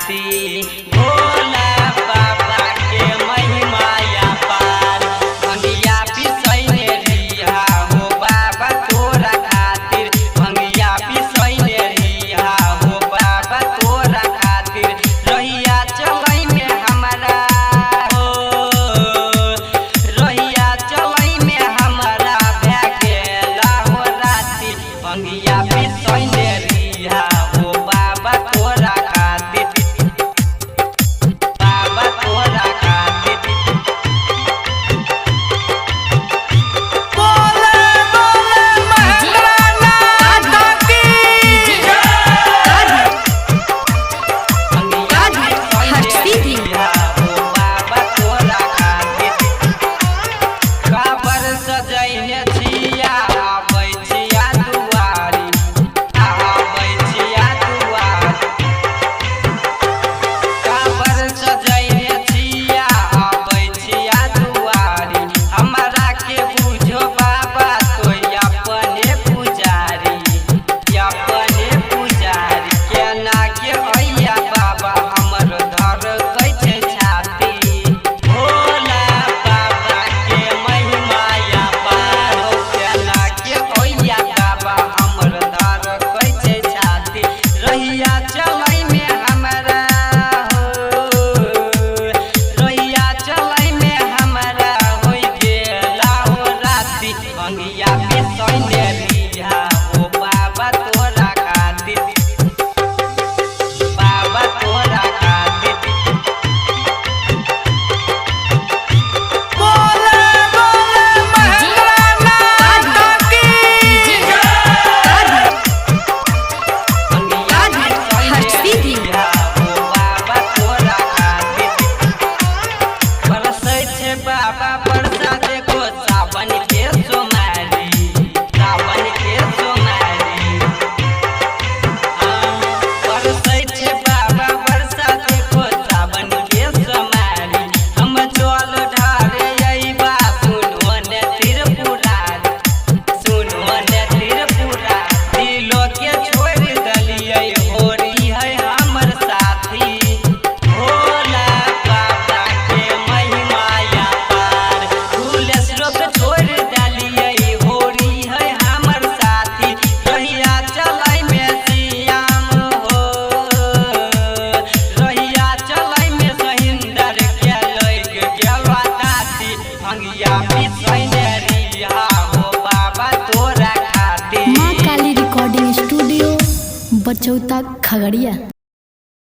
छाती। भोला बाबा के महिमा अपार, भंगिया पिसैने रिहा हो बाबा तोरा खातिर। भंगिया पिसैने रिहा हो बाबा तोरा खातिर। रहिया चलै में हमरा हो, रहिया चलै में हमरा भए गेला हो राति। भंगिया पिसैने रिहा हो बाबा तोरा खातिर, बाबा तोरा खातिर। बोले बोले महेंद्रनाथ की। भंगिया पिसैने रिहा हो बाबा तोरा खातिर। काबर सजैने छिया आबै छिया दुआरी, आबै छिया दुआरी। काबर सजैने छिया आबै छिया दुआरी। हमरा के बुझो बाबा तोय अपने पुजारी, अपने पुजारी। केना के अइया बाबा हमर धर छै छाती। भोला बाबा के महिमा अपार, केना के अइया बाबा हमर धर छै छाती। रहिया चलै में हमरा हो, रहिया चलै में हमरा होइ गेला हो राति। भंगिया पिसैने रिहा हो बाबा तोरा खातिर, बाबा तोरा खातिर। बोले बोले महेंद्रनाथ की। भंगिया पिसैने रिहा हो बाबा तोरा खातिर। बरसै छै बाबा बरसा देखो सावन के सोमारी, सावन के सोमारी। बरसै छै बाबा बरसा देखो सावन के सोमारी। हम चल ढारे अइबा सुनो ने त्रिपुरारी, सुनो ने त्रिपुरा। दिलो के छोड़ि देलियै होरी है हमर साथी। भोला बाबा के महिमा अपार, फूलेश्वरो के छोड़ि देलियै होरी है हमर साथी। रहिया चलै में श्याम हो, रहिया चलै में सहिंदर के लैग गेल ताती। भंगिया पिसैने रिहा हो बाबा तोरा खातिर। माँ काली रिकॉर्डिंग स्टूडियो, बचौता, खगड़िया।